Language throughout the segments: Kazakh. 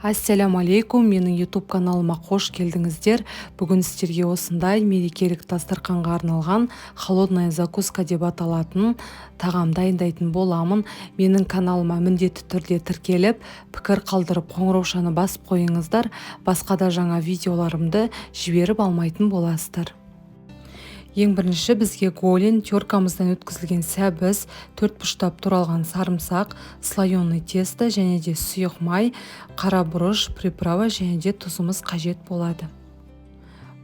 Ассаляму алейкум, менің YouTube каналыма қош келдіңіздер. Бүгін сіздерге осындай мерекелік дастарқанға арналған холодная закуска деп аталатын тағам дайындайтын боламын. Менің каналыма міндетті түрде тіркеліп, пікір қалдырып, қоңыраушаны басып қойыңыздар. Басқа да жаңа видеоларымды жіберіп алмайтын боласыздар. Ең бірінші бізге голень, теркамыздан өткізілген сәбіз, төрт бұрыштап туралған сарымсақ, слоеный тесто және де сұйық май, қара бұрыш, приправа және де тұзымыз қажет болады.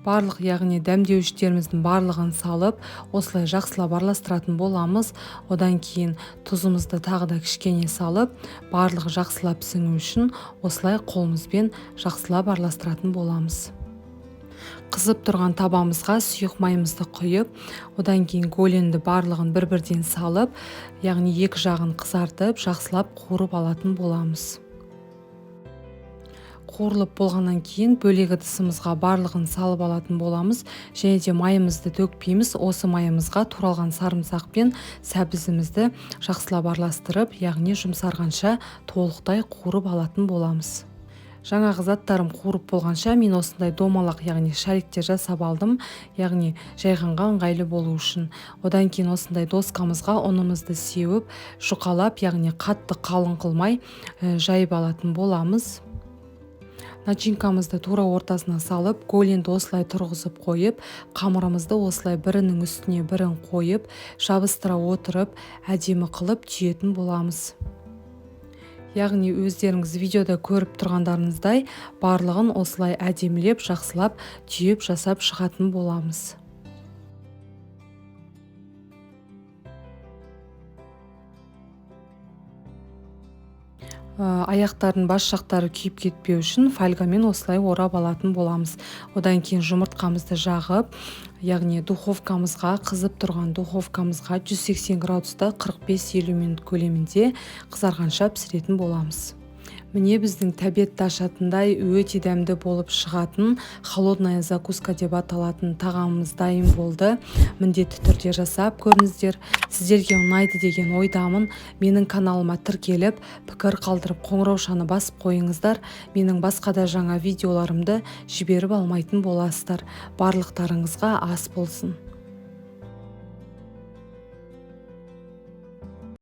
Барлық, яғни дәмдеуіштеріміздің барлығын салып, осылай жақсылап араластыратын боламыз. Одан кейін тұзымызды тағы да кішкене салып, барлығы жақсылап сіңу үшін осылай қолымызбен жақсылап араластыратын боламыз. Қызып тұрған табамызға сұйық майымызды құйып, одан кейін голенді барлығын бір-бірден салып, яғни екі жағын қызартып, жақсылап қуырып алатын боламыз. Қуырылып болғаннан кейін бөлек ыдысымызға барлығын салып алатын боламыз және де майымызды төкпейміз. Осы майымызға туралған сарымсақ пен сәбізімізді жақсылап араластырып, яғни жұмсарғанша толықтай қуырып алатын боламыз. Жаңағы заттарым қуырып болғанша мен осындай домалақ, яғни шариктер жасап алдым, яғни жайғанға ыңғайлы болу үшін. Одан кейін осындай доскамызға ұнымызды сеуіп, жұқалап, яғни қатты қалың қылмай, жайып алатын боламыз. Начинкамызды тура ортасына салып, голенді осылай тұрғызып қойып, қамырымызды осылай бірінің үстіне бірін қойып, жабыстыра отырып, әдемі қылып түйетін боламыз. Яғни өздеріңіз видеода көріп тұрғандарыңыздай, барлығын осылай әдемілеп, жақсылап түйіп жасап шығатын боламыз. Аяқтардың бас жақтары күйіп кетпеу үшін фольгамен осылай орап алатын боламыз. Одан кейін жұмыртқамызды жағып, яғни духовкамызға, қызып тұрған духовкамызға 180 градуста 45-50 минут көлемінде қызарғанша пісіретін боламыз. Міне, біздің тәбетті ашатындай өте дәмді болып шығатын холодная закуска деп аталатын тағамымыз дайын болды. Міндетті түрде жасап көріңіздер. Сіздерге ұнайды деген ойдамын. Менің каналыма тіркеліп, пікір қалдырып, қоңыраушаны басып қойыңыздар. Менің басқа да жаңа видеоларымды жіберіп алмайтын боласыздар. Барлықтарыңызға ас болсын.